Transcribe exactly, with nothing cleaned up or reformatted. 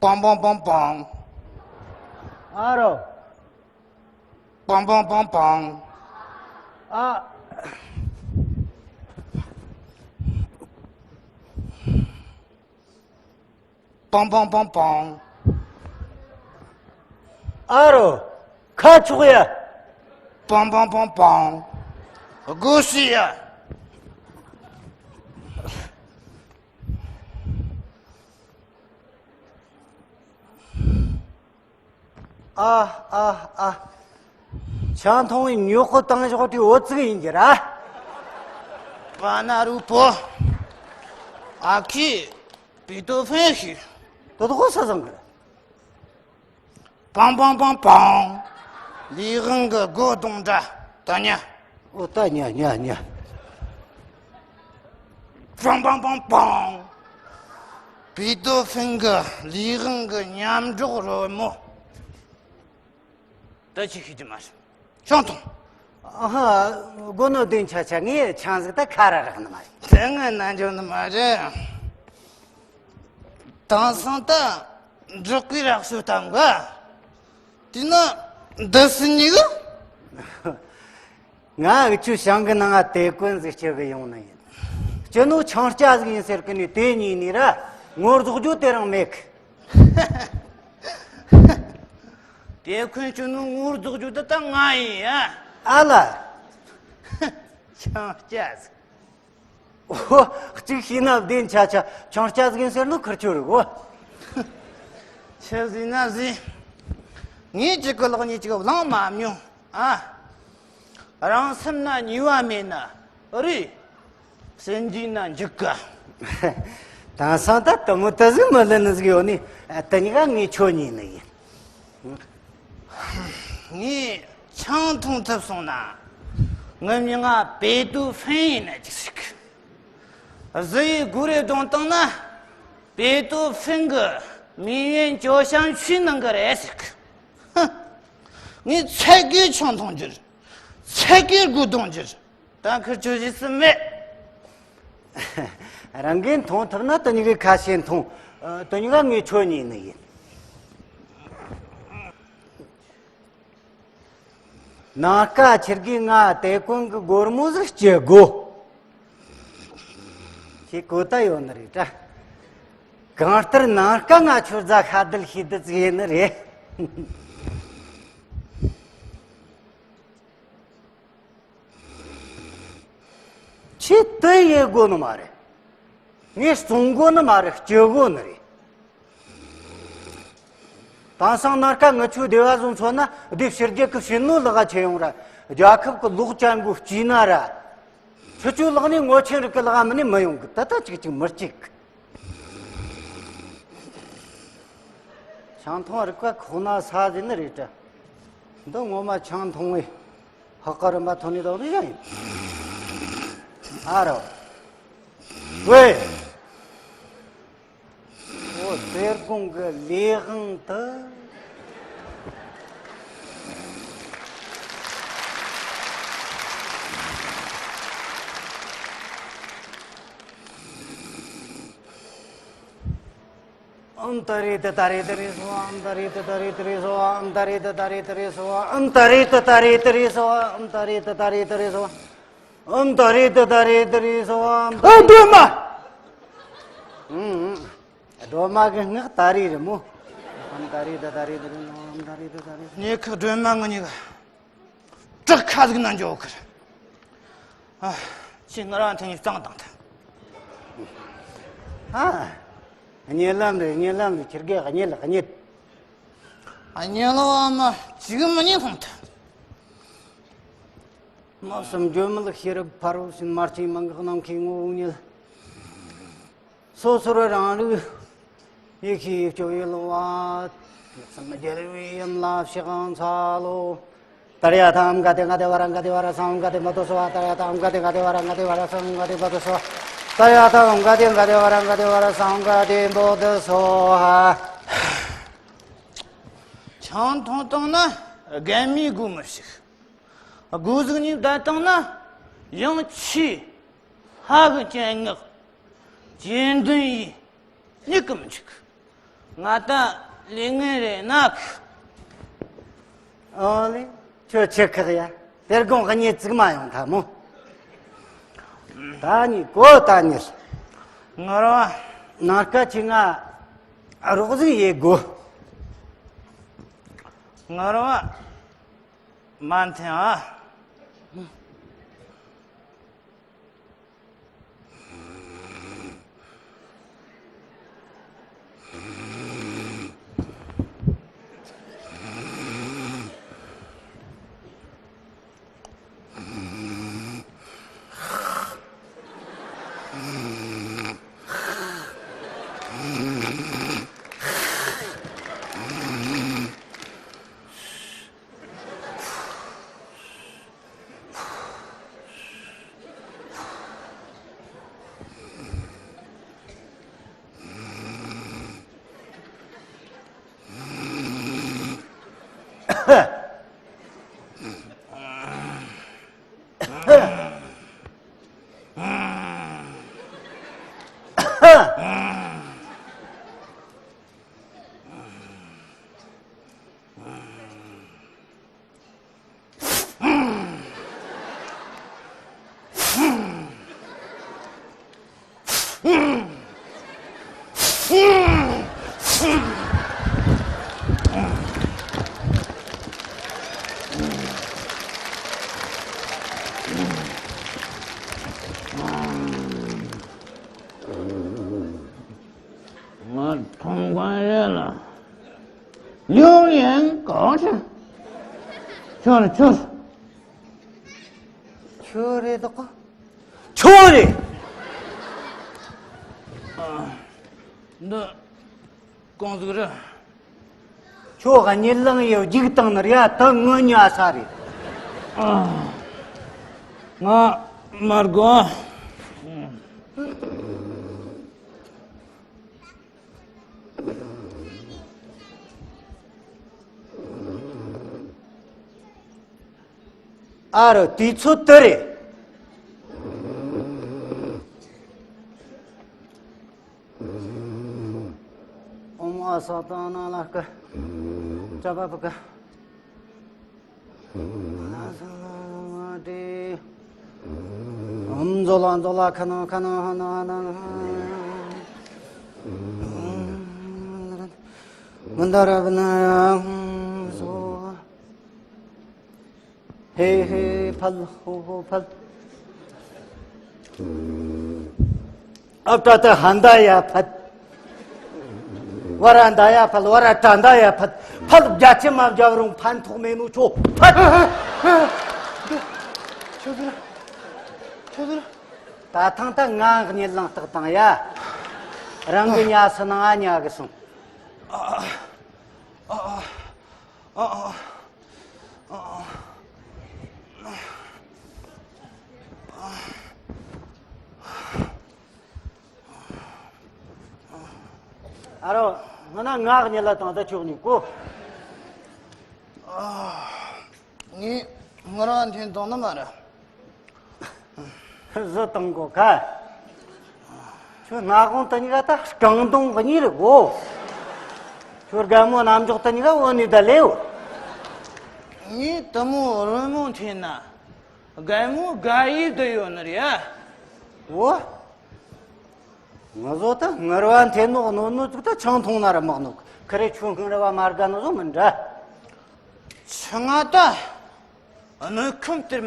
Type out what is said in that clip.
པང་པང་པང་པང་། ཨ་རོ། པང་པང་པང་པང་། ཨ། པང་པང་པང་པང་། ཨ་རོ། ཁ་ཕྱོགས་ཡ། པང་པང་པང་པང་། སྒོ་ཕྱེ་ཡ། ཨ་ཨ་ཨ། ཆང་འཐུང་བའི་ཉོ་ཁོ་བཏང་ཞོག་དེ་འོ་ཙིག་ཡིན་གྱི་ར། པ་ན་རུ་པོ། ཨ་ཁི། པི་ཏོ་ཕན་ཤི། དོ་དོ་ཁོ་ས་བཟང་གི་ར། པང་པང་པང་པང་། ལི་དབང་གི་སྒོ་རྡུང་འདྲ་ད་ཉ། ཨོ་ད་ཉ་ཉ་ཉ། པང་པང་པང་པང་། པི་ཏོ་ཕིན་གི་ལི་དབང་གི་མཉམ་འགྲོགས་རོལ་མོ། ད་ཅི་ཤེས་ཀྱི་མ་རེད། ཆང་འཐུང་། ཨ་ཧ། སྒོ་ནོ་བདུན་ཆ་ཆ་ངས་ཆང་ཟིག་ད་ཁ་ར་རག་ནི་མ་རེད། དེ་ངས་ན་འཇོག་ནི་མ་རེད། དེང་སང་ད་འབྲོག་གི་རག་ཤོ་དང་ག་དེ་ན་འདི་སི་ཉིག་ང་འུ་ཆོའི་ཞང་གི་ནང་ང་དེ་ཀུན་ཟིག་སྐྱེ་གི་ཡོང་ནི་ཡིན། སྐྱེ་ནོ་ཆང་སྐྱ་ཟིག་ཡིན་ཟེར་གི་ནི་དེ་གཉིས་ནི་ར་ངོ་རྫོགས་རྒྱུ་དེ་རང་མེད་གི། དེ་ཀུན་སྐྱེ་ནོ་ངོ་རྫོགས་རྒྱུ་དེ་ད་ང་ཡིན་ཡ། ཨ་ལ། ཆང་སྐྱ་ཟིག་ཨོ། གཅིག་ཤེས་ན་བདེན་ཆ་ཆ་ཆང་སྐྱ་ཟིག་ཡིན་ཟེར་ནོ་ཁུར་ཆོ་རེད་གོ། ཆི་ཟིག་ན་ཟིག་ངས་གཅིག་གི་ལག་གཉིས་གཅིག་བླངས་མ་མྱོང་ཨ། རང་སེམས་ན་ཉེས་པ་མེད་ན་རེད། སེམས་འདི་ན་འཇིག་ག་དེང་སང་ད་དུ་མོ་ད་ཟིག་མི་ལེན་ནི་ཟིག་ཡོད་ནི། དེ་གཉིས་ཀ་ངས་ཁྱོད་ཉོས་ནི་ཡིན། ངས་ཆང་འཐུང་ཐུབ་སོང་ན། ངའི་མིང་ང་པེ་ཏོ་ཧྥིན་ཡིན་ན་ཅི་ཟིག་གཟི་ཡི་གུ་རེ་གདོང་བཏང་ན། པེ་ཏོ་ཧྥིན་གི་མི་ཡོན་ཅོ་ཤང་ཆུའི་ནང་གི་རེད་ཟིག་ཧ། ངས་ཚད་ཀའི་ཆང་འཐུང་རྒྱུ་རེད། ཚད་ཀའི་སྒོ་རྡུང་རྒྱུ་རེད། ད་ཁུར་ཆོ་ཞིག་སུ་མེད། རང་གིས་འཐུང་ཐུབ་ན་དེ་གཉིས་ཀའི་ཁ་ཤས་འཐུང་། དེ་གཉིས་ཀ་ངས་ཁྱོད་ཉོས་ནི་ཡིན། ནངས་ཀ་ཁྱེད་ཀྱིས་ང་དེ་ཀུན་གྱི་སྒོར་མོ་ཟིག་སྐྱེ་དགོ། ཁྱེད་གོ་ད་ཡོད་ནི་རེད་དྲ། གང་ལྟར་ནངས་ཀ་ང་ཁྱོད་རྫ་ཤ་དལ་ཤི་དུ་ཙིག་ཡིན་ནི་རེད། ཁྱེད་དེ་ཡེ་དགོ་ནི་མ་རེད། ངས་བཙོང་དགོ་ནི་མ་རེད། སྐྱེ་དགོ་ནི་རེད། དེང་སང་ནངས་ཀ་ངི་ཆོའི་སྡེ་བ་བཟོ་མཚོན་ན་སྡེ་ཕྱི་རྒྱལ་གི་ཕྱི་ནོ་ལག་ཆེ་ཡོང་ར། རྒྱལ་ཁབ་གི་ལོག་ཅན་གོ་སྐྱིད་ན་ར། ཁྱོད་ཆོའི་ལག་ནས་ངོ་ཆེན་རིགས་གི་ལག་མི་ནས་མི་ཡོང་གི། ད་ལྟ་ཅིག་ཅིག་མི་གཅིག་ཆང་འཐུང་རིགས་པ་ཁོག་ན་ས་ཟིན་ནི་རེད་དྲ། འདི་ངོ་མ་ཆང་འཐུང་བའི་ཧ་ཀ་རིམ་པ་ཐོན་ནི་དང་རེད་ཡིན། ཨ་རོ། ཝེ། ཨོ་གསེར་གོང་གི་ལས་དབང་དུ། ཨམ་ད་རེ་ད་ད་རེ་ད་རེ་སོ། ཨམ་ད་རེ་ད་ད་རེ་ད་རེ་སོ། ཨམ་ད་རེ་ད་ད་རེ་ད་རེ་སོ། ཨམ་ད་རེ་ད་ད་རེ་ད་རེ་སོ། ཨམ་ད་རེ་ད་ད་རེ་ད་རེ་སོ། ཨམ་ད། ཨ་སྒྲོལ་མ། ཨུམ་ཨུམ། སྒྲོལ་མ་གི་སྔགས་ད་རེ་རེད་མོ། ཨམ་ད་རེ་ད་ད་རེ་ད་རེ་སོ། ཨམ་ད་རེ་ད་ད་རེ། ཉེ་ཁ་སྒྲོལ་མ་ངུ་ཉེ་ག་བྲག་ཁ་ཟིག་ན་འཇོག་གི་རེད། ཨ། ཁྱེད་ང་རང་ཐེངས་གཙང་བཏང་ཐལ། ཨ། གཉིད་ལམ་རེད། གཉིད་ལམ་རེད། ཁྱེད་ཀྱི་གཉིད་ལ་གཉིད། ཨ། གཉིད་ལམ་བ་མ་ཅིག་མི་གཉིད་ལྷུང་ཐལ། མ་བསམ་བརྗོད་མེད་ཤེས་རབ་ཕ་རོལ་ཕྱིན། མ་བསྐྱེད་མན་ངག་ནམ་མཁའི་ངོ་བོ་ཉིད། སོ་སོར་རང་ལུགས་ཡེ་ཤེས་སྤྱོད་ཡུལ་བ། ཡིད་སེམས་རྒྱལ་བའི་ཡུམ་ལ་ཕྱག་འཚལ་ལོ། ཏདྱ་ཐཱ། ཨཾ་ག་ཏེ་ག་ཏེ་ཝ་ར་ག་ཏེ་ཝ་ར་ས་ཨཾ་ག་ཏེ་བ་དོ་སྭཱ་ཧཱ། ཏདྱ་ཐཱ། ཨཾ་ག་ཏེ་ག་ཏེ་ཝ་ར་ག་ཏེ་ཝ་ར་ས་ཨཾ་ག་ཏེ་བ་དོ་སྭཱ་ཧཱ། ཏདྱ་ཐཱ། ཨཾ་ག་ཏེ་ག་ཏེ་ཝ་ར་ག་ཏེ་ཝ་ར་ས་ཨཾ་ག་ཏེ་བ་དོ་སྭཱ་ཧཱ། ཆང་འཐུང་བཏང་ན་རྒན་མོའི་སྒོ་མི་ཕྱེ་གི། སྒོ་ཟིག་གཉིས་བསྡད་བཏང་ན་ཡང་ཆེས་ཧ་གི་སྤྱན་སྔགས་ཀྱི་འདུན་ཡིས་མྱུ་གུ་མི་འཇིག་ང་ད་ལས་ངན་རེད་ན། ཨོ་ལེ། ཁྱོད་ཆི་ཁག་ཡ། དེར་དགོང་གཉིད་ཙིག་མ་ཡོང་ཐལ་མོ། ད་ནི་གོ་ད་ནི། ངར་བ། ནར་ཀ་ཆི་ང་རོགས་ཟིག་ཡེ་དགོ། ངར་བ་མ་འཐེན་ཨ། ང་མཐོང་གང་རེད་ལ། ལིའུ་ཡན་གང་ཆེ། ཁྱོད་རེད་ཁྱོད། ཁྱོད་རེད་དོ། ཁྱོད་རེད། ཨ། འདི་གང་ཟིག་རེད། ཁྱོད་གཉིད་ལངས་ཡོད་རྒྱུགས་བཏང་ནི་རེད་ཡ། ད་ངུ་ཉལ་ས་རེད། ཨ། ང་མར་གོ། ཨ་རོ་དུས་ཚོད་དུ་རེད། ཨོཾ་ཨ་ས་ཏ་ན་ལ་ཀ་ཅ་པ་པ་ཀ་ཨོཾ་ཛོ་ལ་ཛོ་ལ་ཁ་ན་ཁ་ན་ཧ་ན་ཧ་ན། མི་འདའ་ར་བ་ན་ཡ་སོ། ཧེ་ཧེ་ཕལ་ཧོ་ཧོ་ཕལ། ཨབ་ཏ་ཏ་ཧན་ད་ཡ་ཕལ། བ་ར་ད་ཡ་ཕལ། བ་ར་ཏ་ད་ཡ་ཕལ། ཕལ་རྒྱ་ཆེ་མ་བརྒྱབ་རུང་ཕན་ཐོགས་མེད་ནོ་ཆོ་ཕལ། ཆོ་ཟེར། ཆོ་ཟེར། ད་ཐང་ད་ང་གཉིད་ལངས་རྟགས་དང་ཡ། རང་གི་ཉལ་སོང་ན་ང་ཉལ་གི་སོང་། ཨ་ཨ་ཨ་ཨ། ཨ་རོ། ང་ན་ངག་ཉལ་ལ་དང་ད་ཆོག་ནི་གོ། ངས་ངར་བ་འཐེན་བཏང་ནི་མ་རེད། བཟོ་བཏང་གོ་ཁ། ཁྱོད་སྣ་ཁུང་དེ་གཉིས་ཀ་ད་སྐྲང་གདོང་གཉིས་རེད་གོ། ཁྱོད་རྒན་མོ་རྣམ་འཇོག་དེ་གཉིས་ཀ་འོ་ནི་ད་ལེའུ། ངས་དེ་མོ་རོལ་མོ་འཐེན་ན་རྒན་མོ་དགའ་ཡི་དུ་ཡོད་ནི་རེད་ཨ། འོ། ང་ཚོ་ད་ངར་བ་འཐེན་ནོ་གནོད་ནོ་ཅིག་ད་ཆང་འཐུང་ན་ར་མག་ནོ་ཁ་རེ་ཆུ་ངར་བ་མ་དགའ་ནོ་བཟོ་མི་འདྲ། ཆུ་ང་ད་གནོད་ཁུམ་སྟེར་མི།